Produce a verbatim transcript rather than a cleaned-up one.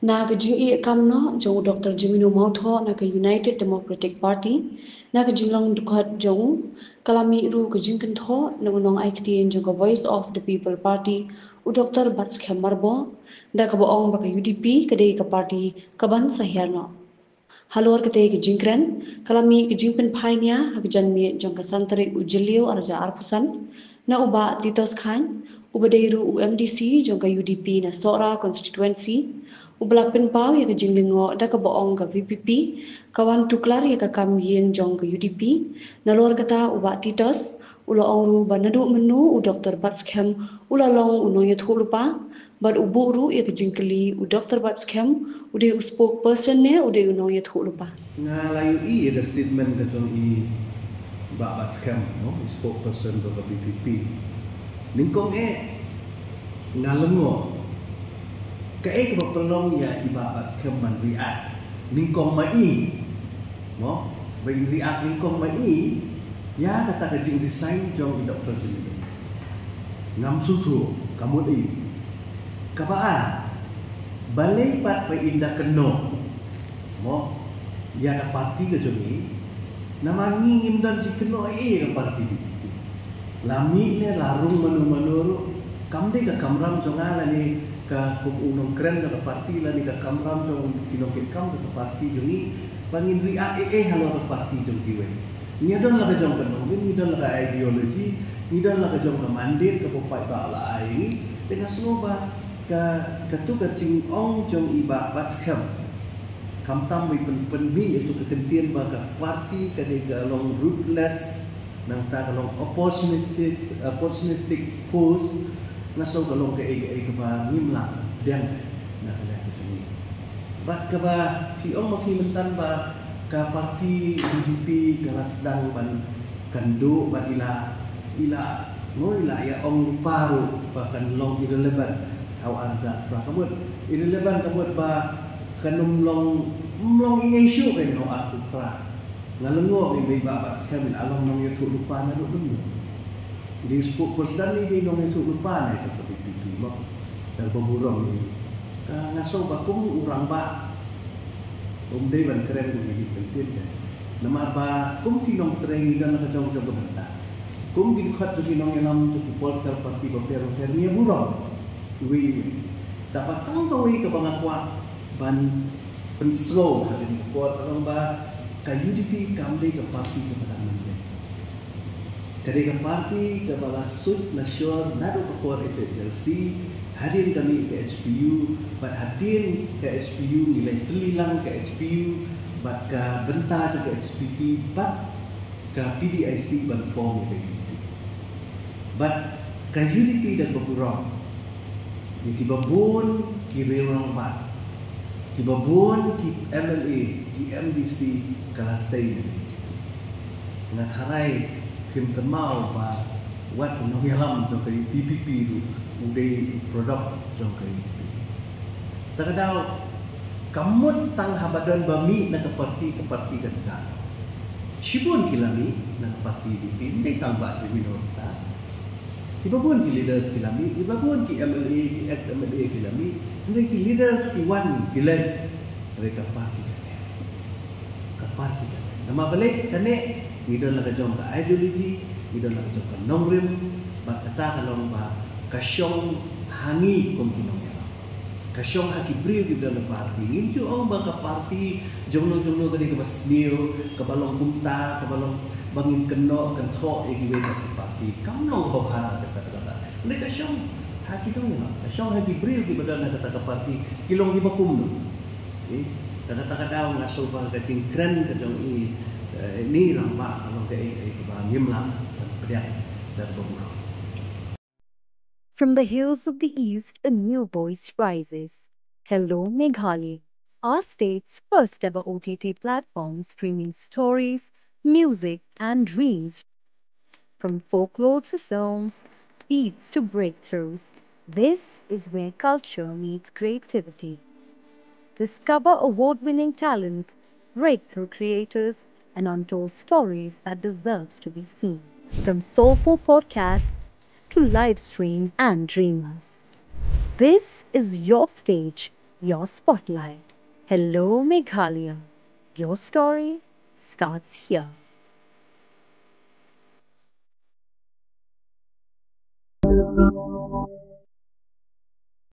Na ka jingïakam noh jong u Doctor Jemino Mawthoh na ka United Democratic Party, na ka jinglong dkhot jong u, ka la mih ruh ka jingkynthoh na u nongai ktien jong ka Voice of the People Party, u Doctor Batskhem Myrboh, da kaba ong ba ka U D P ka dei ka party kaban sa hiar noh. Halor katei ka jingkren, ka la mih ka jingpynphai nia ha ka janmiet jong ka san tarik u Jylliew arhajar arphew san, na u Bah Titos Chyne, uba dei ruh u M D C jong ka U D P na Sohra constituency, uba la pynpaw ïa ka jinglyngngoh da kaba ong ka V P P ka wan tuklar ïa ka kam ïing jong ka U D P. Nalor kata u Bah Titos u la ong ruh ba naduh mynno u Doctor Batskhem u la long u nongïathuhlypa, bad u buh ruh ïa ka jingkylli, u Doctor Batskhem u dei u spokesperson ne u dei u nongïathuhlypa. Nga la ïohi ïa ka statement ka jong i Bah Batskhem, no, i spokesperson jong ka V P P. Nyngkong eh nga lyngngoh kaei kaba pynlong ïa i Bah Batskhem ban react nyngkong ma i, mo, ba in react nyngkong ma i ïa kata ka jingresign jong i Doctor Jemino. Ngam sngewthuh, ka mut i. Kaba ar, balei pat ba in da kynnoh, mo, ïa ka party ka jong i. Namar ngi ngim don jingkynnoh ei ei ïa ka party V P P. La mih ne la rung mano mano ruh, kam dei ka kamram jong nga lane ka kum u nongkren jong ka party lane ka kamram jong ki nongkitkam jong ka party jong ngi ba ngin react ei ei halor ka party jong kiwei. Ngi don la ka jong ka nongrim, ngi don la ka ideology, ngi don la ka jong ka mandate kaba u paidbah u la ai ïa ngi. Te nga sngew ba ka, katu ka jingong jong i Bah Batskhem, khamtam ba i pyn, pynmih ïa katu ka kyntien ba ka party ka dei ka long ruthless, nangta ka long opportunistic, opportunistic force, nga sngew ka long kaei kaei kaba ngim lah pdiang na ka liang ka jong ngi. Bad kaba phi ong ma phi mynta ba ka party V P P ka la sdang ban kynduh bad i la, i la, mo, i la ïa ong lypa ruh ba kan long irrelevant ha u arhajar phra. Ka mut irrelevant ka mut ba kan ym long, ym long ei ei shuh kein ha u arphew phra. Nga lyngngoh ïa i Bah Batskhem i la long nongïathuhlypa naduh mynno. Dei spokesperson ne dei nongïathuhlypa na ka V P P, mo? Da kaba burom ïa i. Ka, nga sngew ba kum u rangbah um dei ban kren kum ïa ki kyntien, ka. Namar ba kum ki nongtrei ngi don la ka jong jong ka bynta. Kum ki dkhot jong ki nongïalam jong ki political party bapher bapher ngi ïa burom iwei ïa iwei. Tangba tang kawei kaba nga kwah ban pynsngew ha kane ka por ka long ba ka U D P kam dei ka party kaba dang mynjur. Ka dei ka party kaba la suit la shor naduh ka por A P H L C, hadien ka mih ka H P U, bad hadien ka H P U ngi la ïatylli lang ka H P U bad ka bynta jong ka H P P bad ka P D I C ban form ïa ka U D P. Bad ka U D P da kaba burom ïa kiba bun ki riew rangbah, kiba bun ki M L A, ki M D C ka la sei na ka U D P. Nga tharai phim kynmaw ba wat u nongïalam jong ka U P P P ruh u dei u product jong ka U D P. Ta ka daw, ka mut tang haba don ba mih na ka party, ka party kan jam. Shibun ki la mih na ka party U D P, ym dei tang Bah Jemino ta. Kiba bun ki leaders ki la mih, kiba bun ki M L A, ki ex M L A ki la mih, ym dei ki leaders ki wan ki leit. Hynrei ka party ka neh. Ka party ka neh. Namar balei ka neh? Ngi don la ka jong ka ideology, ngi don la ka jong ka nongrim, bad kata ka long ba ka shong ha ngi kum ki nongïalam. Ka shong ha ki briew kiba don ha party. Ngim ju ong ba ka party jongno jongno ka dei kaba sniew, kaba long kumta, kaba long ba ngin kynnoh kynthoh ïa kiwei pat ki party. Kam long kaba bha kata kata. Hynrei ka shong ha ki nongïalam, ka shong ha ki briew kiba don ha kata ka party, ki long kiba kumno. Eh, da kata ka daw nga sngew ba ka jingkren ka jong i, eh, i rangbah ka long kaei kaei kaba ngim lah ban pdiang da kaba burom. From the hills of the East, a new voice rises. Hello, Meghalaya, our state's first ever O T T platform streaming stories, music, and dreams. From folklore to films, beats to breakthroughs, this is where culture meets creativity. Discover award winning talents, breakthrough creators, and untold stories that deserves to be seen. From soulful podcasts to live streams and dreamers. This is your stage, your spotlight. Hello, Meghalaya. Your story starts here.